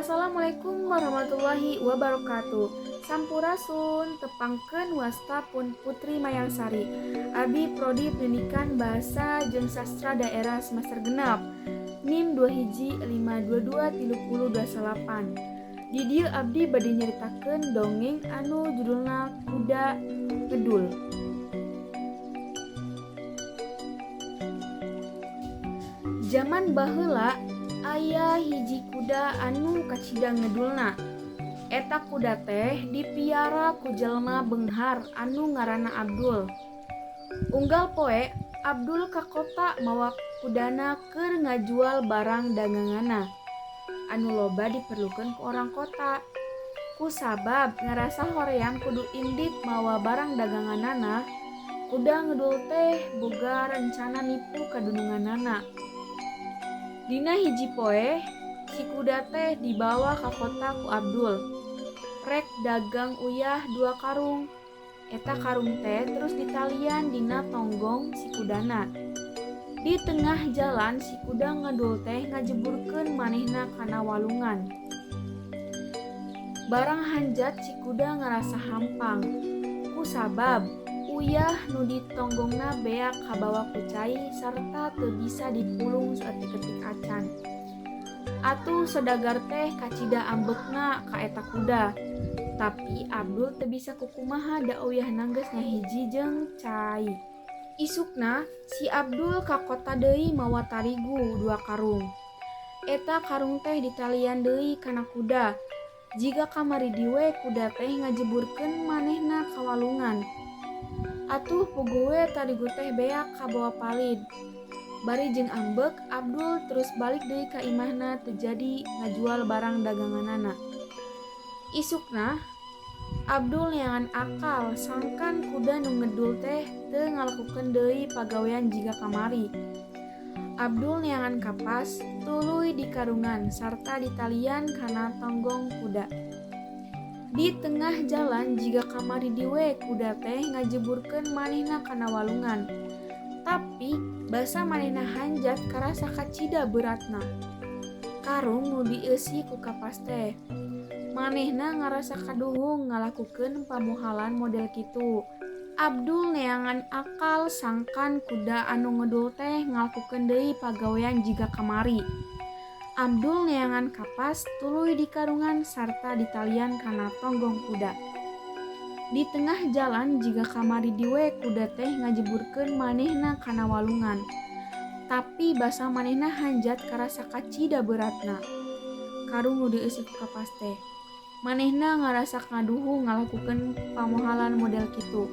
Assalamualaikum warahmatullahi wabarakatuh. Sampurasun, tepangkeun wasta pun Putri Mayangsari. Abi prodi Pendidikan Bahasa jeung Sastra Daerah semester 6. NIM 215223028. Di dieu abdi bade nyaritakeun dongeng anu judulna Kuda Ngedul. Jaman baheula aya hiji kuda anu kacida ngedulna. Eta kuda teh dipiara ku jelema beunghar anu ngaranna Abdul. Unggal poe Abdul ka kota mawa kudana keur ngajual barang daganganna anu loba diperlukeun ku orang kota. Kusabab ngarasa hoream kudu indik mawa barang daganganana, kuda ngedul teh boga rencana nipu ka dununganana. Dina hiji poe, si kuda teh dibawa ka kota ku Abdul. Rek dagang uyah 2 karung. Eta karung teh terus ditalian dina tonggong si kudana. Di tengah jalan si kuda ngedul teh ngajeburkeun manehna kana walungan. Barang hanjat si kuda ngarasa hampang. Kusabab uyah nu ditonggongna beak kabawa ku cai sarta teu bisa dipulung saeutik-eutik acan. Atuh saudagar teh kacida ambekna ka eta kuda. Tapi Abdul teu bisa kukumaha da uyahna geus ngahiji jeung cai. Isukna si Abdul ka kota deui mawa tarigu 2 karung. Eta karung teh ditalian deui kana kuda. Jiga kamari diwe kuda teh ngajeburkeun manehna ka walungan. Atuh puguh we tarigu teh beak kabawa palid. Bari jeung ambek, Abdul terus balik deui ka imahna teu jadi ngajual barang daganganana. Isukna Abdul neangan akal sangkan kuda nu ngedul teh teu ngalakukeun deui pagawean jiga kamari. Abdul neangan kapas tuluy dikarungan sarta ditalian kana tonggong kuda. Di tengah jalan jiga kamari diwe kuda teh ngajeburkeun manehna kana walungan. Tapi basa manehna hanjat karasa kacida beratna. Karung nu dieusi ku kapas teh. Manehna ngarasa kaduhung ngalakukeun pamuhalan model kitu. Abdul neangan akal sangkan kuda anu ngedul teh ngalakukeun deui pagawean jiga kamari. Abdul neangan kapas tuluy dikarungan sarta ditalian kana tonggong kuda. Di tengah jalan jiga kamari diwe kuda teh ngajeburkeun manehna kana walungan. Tapi basa manehna hanjat karasa kacida beratna. Karung nu dieusi ku kapas teh. Manehna ngarasa ngaduhung ngalakukeun pamohalan model kitu.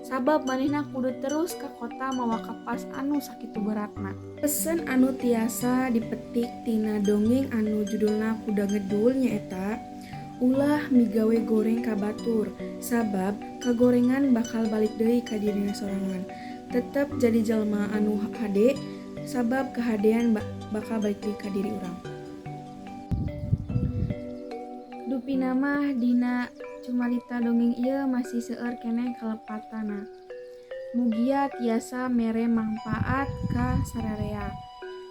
Sabab manehna kudu terus ka kota mawa kapas anu sakitu beratna. Pesen anu tiasa dipetik tina dongeng anu judulna Kuda Ngedul nyaeta ulah migawe goreng ka batur, sabab kagorengan bakal balik deui ka dirina sorangan. Tetep jadi jelema anu hade, sabab kahadean bakal balik deui ka diri urang. Dupina mah dina cumarita dongeng ieu masih seueur keneh kalepatana. Mugia tiasa mere mangpaat ka sararea.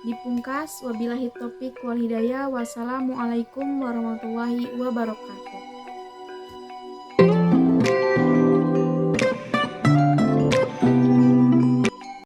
Dipungkas wabillahi taufik wal hidayah. Wassalamualaikum warahmatullahi wabarakatuh.